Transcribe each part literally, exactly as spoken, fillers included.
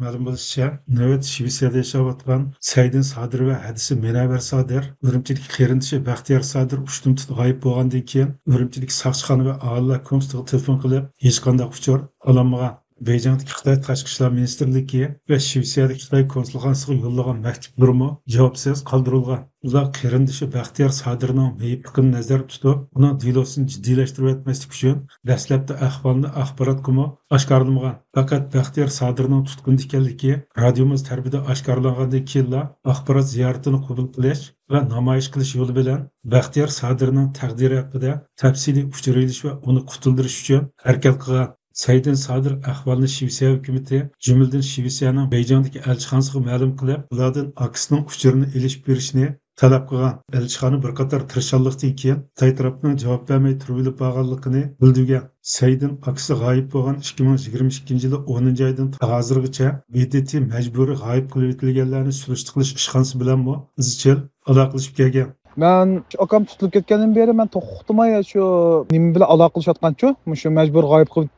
مەلۇم بولۇشىچە، نۆۋەتتە شىۋېتسىيەدە ياشاۋاتقان سەيدىن سادىر ۋە ھەدىسى مۇنەۋۋەر سادىر ئۈرۈمچىدىكى قېرىندىشى بەختىيار سادىر ئۇشتۇمتۇت غايىب بولغاندىن كېيىن، ئۈرۈمچىدىكى ساقچىخانا ۋە ئائىلىلەر كومىتېتىغا تېلېفون قىلىپ، ھېچقانداق ئۇچۇر ئالالمىغان. بېيجىڭدىكى خىتاي تاشقى ئىشلار مىنىستىرلىكى ۋە شىۋېتسىيەدىكى خىتاي كونسۇلخانىسىغا يوللىغان مەكتۇپلىرىمۇ جاۋابسىز قالدۇرۇلغان. ئۇلار قېرىندىشى بەختىيار سادىرنىڭ مېيىپلىقىنى نەزەردە تۇتۇپ، ئۇنىڭ دېلوسىنى جىددىيلەشتۈرۈۋەتمەسلىك ئۈچۈن، دەسلەپتە ئەھۋالنى ئاخباراتقىمۇ ئاشكارىلىمىغان. پەقەت بەختىيار سادىرنىڭ تۇتقۇندا ئىكەنلىكى رادىيومىز تەرىپىدىن ئاشكارىلانغاندىن كېيىنلا، ئاخبارات زىيارىتىنى قوبۇل قىلىش ۋە نامايىش قىلىش يولى بىلەن بەختىيار سادىرنىڭ تەقدىرى ھەققىدە تەپسىلىي ئۇچۇر ئېلىش ۋە ئۇنى قۇتۇلدۇرۇش ئۈچۈن ھەرىكەت قىلغان. سەيدىن سادىر ئەھۋالنى شىۋېتسىيە ھۆكۈمىتى، جۈملىدىن شىۋېتسىيەنىڭ بېيجىڭدىكى ئەلچىخانىسىغا مەلۇم قىلىپ، ئۇلاردىن ئاكىسىنىڭ ئۇچۇرىنى ئېلىشىپ بېرىشنى تەلەپ قىلغان. ئەلچىخانا بىر قاتار تىرىشچانلىقتىن كېيىن، خىتاي تەرەپنىڭ جاۋاب بەرمەي تۇرۇۋېلىپ بارغانلىقىنى بىلدۈرگەن. سەيدىن ئاكىسى غايىب بولغان ئىككى مىڭ يىگىرمە ئىككىنچى يىلى ئونىنچى ئايدىن ھازىرغىچە ب د ت مەجبۇرىي غايىب قىلىۋېتىلگەنلەرنى سۈرۈشتە قىلىش ئىشخانىسى بىلەنمۇ ئىزچىل ئالاقىلىشىپ كەلگەن. مەن شۇ ئاكام تۇتۇلۇپ كەتكەندىن بېرى مەن توختىماي شۇ نېمە بىلەن ئالاقىلىشىۋاتقانچۇ؟ مۇشۇ مەجبۇر غايىب قىلىپ،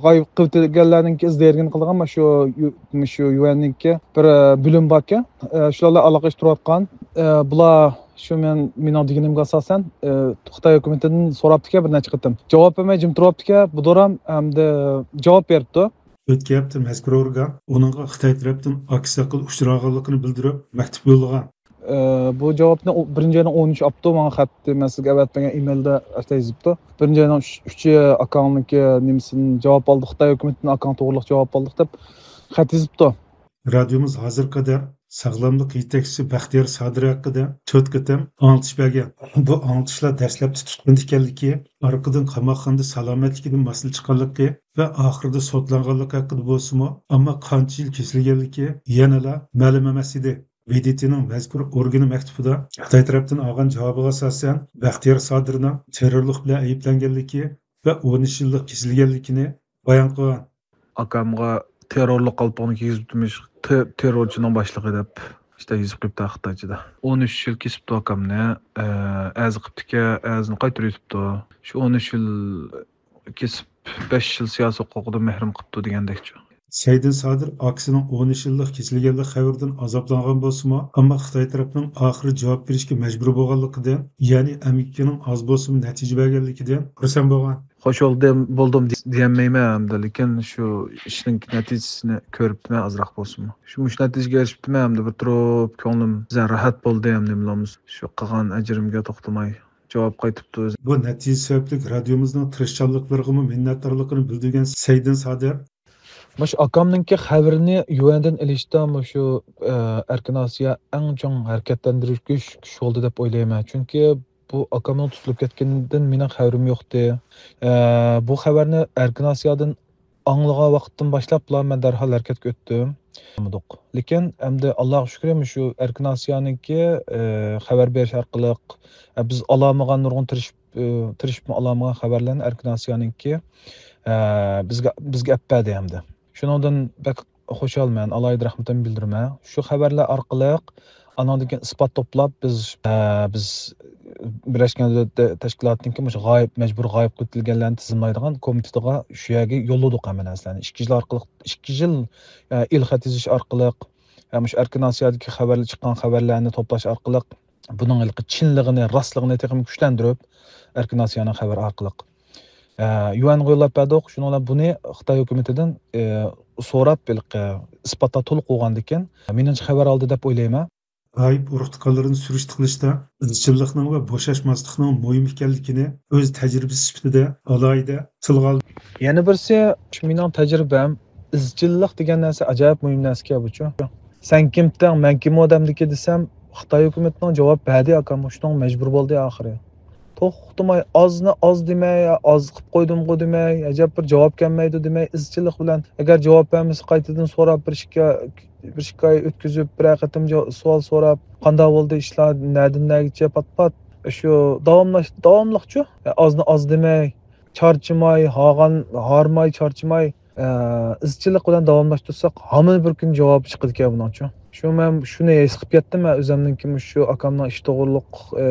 غايىب قىلىۋېتىلگەنلەرنىڭكى ئىز دېيىلگىنى قىلىدىغان مانا شۇ يۇ-، مۇشۇ يۇ ئېننىڭكى بىر، ئە، بۆلۈمى باركەن. ئە، شۇلار بىلەن ئالاقىلىشىپ تۇرۇۋاتقان. ئە، بۇلار شۇ مەن، مېنىڭ دېگىنىمگە ئاساسەن، ئە، خىتاي ھۆكۈمىتىدىن سوراپتىكەن بىر نەچچە قېتىم. جاۋاب بەرمەي جىم تۇرۇۋاپتىكەن. بۇ دورام ئەمدى جاۋاب بېرىپتۇ. ئۆتكەن ھەپتە مەزكۇر ئورگان ئۇنىڭغا خىتاي تەرەپتىن ئاكىسى ھەققىدە ئۇچۇر ئالغانلىقىنى بىلدۈرۈپ، مەكتۇپ يوللىغان. ئە، بۇ جاۋابنى ئۇ بىرىنچى ئاينىڭ ئون ئۈچى ئاپتۇ، ماڭا خەتتە، مەن سىزگە ئەۋەتمىگەن ئىمېيلدا ئەتە يېزىپتۇ. بىرىنچى ئاينىڭ ئۈچ، ئۈچى ئاكاڭنىڭكى نېمىسىنى جاۋاب ئالدۇق، خىتاي ھۆكۈمىتىدىن ئاكاڭ توغرىلىق جاۋاب ئالدۇق دەپ خەت يېزىپتۇ. رادىيومىز ھازىرغا قەدەر ساغلاملىق يېتەكچىسى بەختىيار سادىر ھەققىدە تۆت قېتىم ئاڭلىتىش بەرگەن. بۇ ئاڭلىتىشلار دەسلەپتە تۇتقۇن ئىكەنلىكى، ئارقىدىن قاماقخانىدا سالامەتلىكىدىن ماسلا چىققانلىقى ۋە ئاخىرىدا سوتلانغانلىقى ھەققىدە بولسىمۇ، ئەمما قانچە يىل كېسىلگەنلىكى يەنىلا مەلۇم ئەمەس ئىدى. ب د ت نىڭ مەزكۇر ئورگىنى مەكتۇبىدا خىتاي تەرەپتىن ئالغان جاۋابىغا ئاساسەن، بەختىيار سادىرنىڭ تېررورلۇق بىلەن ئەيىبلەنگەنلىكى ۋە ئون ئۈچ يىللىق كېسىلگەنلىكىنى بايان قىلغان. ئاكامغا تېررورلۇق قالپىقىنى كىيگۈزۈپتىمىش، تېر-، تېررورچىنىڭ باشلىقى دەپ، ئىشتە يېزىپ قويۇپتۇ خىتايچىدا. ئون ئۈچ يىل كېسىپتۇ ئاكامنى، ئە، ئەرز قىپتىكەن، ئەرزىنى قايتۇرۇۋېتىپتۇ. شۇ ئون ئۈچ يىل كېسىپ، بەش يىل سىياسىي ھوقۇقىدىن مەھرۇم قىپتۇ دېگەندەكچۇ. سەيدىن سادىر ئاكىسىنىڭ ئون ئۈچ يىللىق كېسىلگەنلىك خەۋىرىدىن ئازابلانغان بولسىمۇ، ئەمما خىتاي تەرەپنىڭ ئاخىرى جاۋاب بېرىشكە مەجبۇر بولغانلىقىدىن، يەنى ئەمگىكىنىڭ ئاز بولسىمۇ نەتىجە بەرگەنلىكىدىن خۇرسەن بولغان. خوش بولدۇم، بولدۇم دېيەلمەيمەن ئەمدى، لېكىن شۇ ئىشنىڭ نەتىجىسىنى كۆرۈپتىمەن ئازراق بولسىمۇ. شۇ، مۇشۇ نەتىجىگە ئېرىشىپتىمەن ئەمدى، بىر تۇرۇپ كۆڭلۈم زە-، راھەت بولدى ئەمدى، شۇ قىلغان ئەجرىمگە توختىماي جاۋاب قايتىپتۇ. بۇ نەتىجە سەۋەبلىك رادىيومىزنىڭ تىرىشچانلىقلىرىغىمۇ مىننەتدارلىقىنى بىلدۈرگەن سەيدىن سادىر. مۇشۇ ئاكامنىڭكى خەۋىرىنى يۈەندىن ئېلىشتا مۇشۇ، ئە، ئەركىن ئاسىيا ئەڭ چوڭ ھەرىكەتلەندۈرگۈچ كۈچ بولدى دەپ ئويلايمەن. چۈنكى بۇ ئاكامنىڭ تۇتۇلۇپ كەتكىنىدىن مېنىڭ خەۋىرىم يوقتى. ئە، بۇ خەۋەرنى ئەركىن ئاسىيادىن ئاڭلىغان ۋاقىتتىن باشلاپلا مەن دەرھال ھەرىكەتكە ئۆتتۈم. لېكىن ئەمدى ئاللاغا شۈكرى، مۇشۇ ئەركىن ئاسىيانىڭكى، ئە، خەۋەر بېرىش ئارقىلىق، ئە، بىز ئالالمىغان نۇرغۇن تىرىشىپ، ئە، تىرىشىپمۇ ئالالمىغان خەۋەرلەرنى ئەركىن ئاسىيانىڭكى، ئە، بىزگە، بىزگە ئەپ بەردى ئەمدى. شۇنىڭدىن بەك خۇشالمەن، ئالاھىدە رەھمىتىمنى بىلدۈرىمەن. شۇ خەۋەرلەر ئارقىلىق ئانىڭدىن كېيىن ئىسپات توپلاپ، بىز، ئە، بىز بىرلەشكەن دۆلەتلەر تەشكىلاتىنىڭكى مۇشۇ غايىب، مەجبۇرىي غايىب قىلىۋېتىلگەنلەرنى تىزىملايدىغان كومىتېتىغا شۇ يەرگە يوللىدۇق ھەممە نەرسىلەرنى. ئىككى يىل ئارقىلىق، ئىككى يىل، ئە، ئېلخەت يېزىش ئارقىلىق، ھەم مۇشۇ ئەركىن ئاسىيادىكى خەۋەرلەر، چىققان خەۋەرلەرنى توپلاش ئارقىلىق بۇنىڭ ھېلىقى چىنلىقىنى، راستلىقىنى تېخىمۇ كۈچلەندۈرۈپ، ئەركىن ئاسىيانىڭ خەۋىرى ئارقىلىق، ئە، يۈەنگە يوللاپ بەردۇق. شۇنىڭ بىلەن بۇنى خىتاي ھۆكۈمىتىدىن، ئە، سوراپ، ھېلىقى ئىسپاتلار تولۇق بولغاندىن كېيىن، مېنىڭچە خەۋەر ئالدى دەپ ئويلايمەن. غايىب ئۇرۇق-تۇغقانلىرىنى سۈرۈشتە قىلىشتا ئىزچىللىقنىڭ ۋە بوشاشماسلىقنىڭ مۇھىم ئىكەنلىكىنى ئۆز تەجرىبىسى سۈپىتىدە ئالاھىدە تىلغا ئالدى. يەنە بىرسى، شۇ مېنىڭ تەجرىبەم، ئىزچىللىق دېگەن نەرسە ئاجايىپ مۇھىم نەرسىكەن بۇچۇ. سەن كىمتىڭ، مەن كىم ئۇ ئادەمدىكى دېسەم، خىتاي ھۆكۈمىتىنىڭ جاۋاب بەردى، ئاكام مۇشۇنىڭغا مەجبۇر بولدى ئاخىرى. توختىماي، ئازنى ئاز دېمەي، ئاز قىپ قويدۇمغۇ دېمەي، ئەجەب بىر جاۋاب كەلمەيدۇ دېمەي، ئىزچىللىق بىلەن. ئەگەر جاۋاب بەرمىسە، قايتىدىن سوراپ، بىر ئىككى، بىر ئىككى ئاي ئۆتكۈزۈپ، بىرەر قېتىم جا-، سوئال سوراپ، قانداق بولدى ئىشلار، نەدىن نەگىچە پات-پات، شۇ داۋاملاش-، داۋاملىقچۇ. ئازنى ئاز دېمەي، چارچىماي، ھارغان-، ھارماي، چارچىماي، ئە، ئىزچىللىق بىلەن داۋاملاشتۇرساق، ھامان بىر كۈن جاۋابى چىقىدىكەن بۇنىڭچۇ. شۇ مەن شۇنى ھېس قىلىپ كەتتىم، مەن ئۆزۈمنىڭكى مۇشۇ ئاكامنىڭ ئىش توغرۇلۇق، ئە،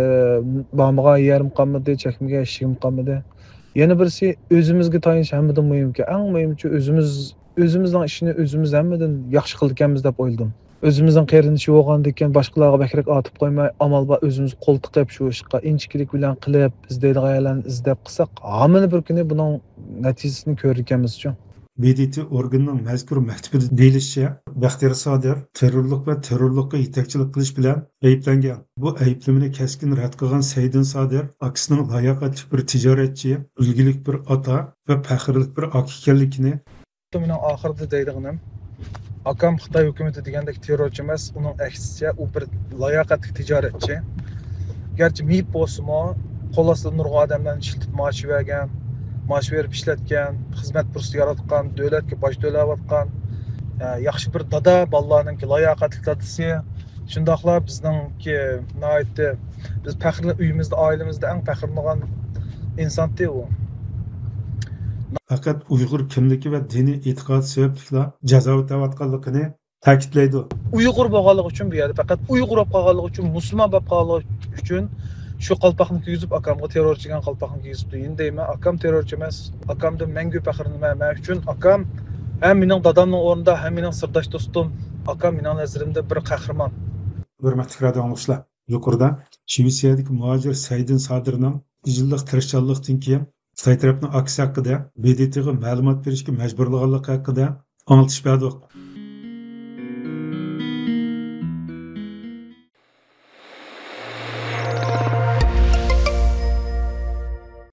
بارمىغان يېرىم قالمىدى، چەكمىگەن ئىشىكىم قالمىدى. يەنە بىرسى، ئۆزىمىزگە تايىنىش ھەممىدىن مۇھىمكەن. ئەڭ مۇھىمچۇ، ئۆزىمىز ئۆزىمىزنىڭ ئىشىنى ئۆزىمىز ھەممىدىن ياخشى قىلىدىكەنمىز دەپ ئويلىدىم. ئۆزىمىزنىڭ قېرىندىشى بولغاندىكىن باشقىلارغا بەكرەك ئارتىپ قويماي، ئامال بار ئۆزىمىز قول تىقىپ شۇ ئىشقا ئىنچىكىلىك بىلەن قىلىپ، ئىزدەيدىغان يەرلەرنى ئىزدەپ قىلساق، ھامىنى بىر كۈنى بۇنىڭ نەتىجىسىنى كۆرىدىكەنمىزچۇ. بې دې تې ئورگىنىنىڭ مەزكۇر مەكتىپىدە دېيىلىشىچە، بەختىيار سادىر تېررورلۇق ۋە تېررورلۇققا يېتەكچىلىك قىلىش بىلەن ئەيىبلەنگەن. بۇ ئەيىبلىمىنى كەسكىن رەت قىلغان سەيدىن سادىر ئاكىسىنىڭ لاياقەتلىك بىر تىجارەتچى، ئۈلگىلىك بىر ئاتا ۋە پەخىرلىك بىر ئاكا ئىكەنلىكىنى، مېنىڭ ئاخىرىدا دەيدىغىنىم، ئاكام خىتاي ھۆكۈمىتى دېگەندەك تېررورچى ئەمەس، ئۇنىڭ ئەكسىچە ئۇ بىر لاياقەتلىك تىجارەتچى. گەرچە مېيىپ بولسىمۇ، قول ئاستىدا نۇرغۇن ئادەملەرنى ئىشلىتىپ مائاش بەرگەن، مائاش بېرىپ ئىشلەتكەن، خىزمەت پۇرسىتى ياراتقان، دۆلەتكە باج تۆلەۋاتقان، ئە، ياخشى بىر دادا، بالىلارنىڭكى لاياقەتلىك دادىسى. شۇنداقلا بىزنىڭكى ناھايىتى، بىز پەخىرلىنىپ، ئۆيىمىزدە، ئائىلىمىزدە ئەڭ پەخىرلىنىدىغان ئىنسانتى ئۇ. پەقەت ئۇيغۇر كىملىكى ۋە دىنىي ئېتىقادى سەۋەبلىكلا جازا ئۆتەۋاتقانلىقىنى تەكىتلەيدۇ. ئۇيغۇر بولغانلىقى ئۈچۈن بۇ يەردە، پەقەت ئۇيغۇر بولۇپ قالغانلىقى ئۈچۈن، مۇسۇلمان بولۇپ قالغانلىقى ئۈچۈن شۇ قالپاقنى كىيگۈزۈپ، ئاكامغا تېررورچى دېگەن قالپاقنى كىيگۈزۈپتۇ. يەنە دەيمەن، ئاكام تېررورچى ئەمەس. ئاكامدىن مەڭگۈ پەخىرلىنىمەن. مەن ئۈچۈن ئاكام ھەم مېنىڭ دادامنىڭ ئورنىدا، ھەم مېنىڭ سىرداش دوستۇم. ئاكام مېنىڭ نەزىرىمدە بىر قەھرىمان. ھۆرمەتلىك رادىئو ئاڭلىغۇچىلار، يۇقىرىدا شىۋېتسىيەدىكى مۇھاجىر سەيدىن سادىرنىڭ ئىككى يىللىق تىرىشچانلىقتىن كېيىن خىتاي تەرەپنىڭ ئاكىسى ھەققىدە، بې دې تېغا مەلۇمات بېرىشكە مەجبۇرلىغانلىقى ھەققىدە ئاڭلىتىش بەردۇق.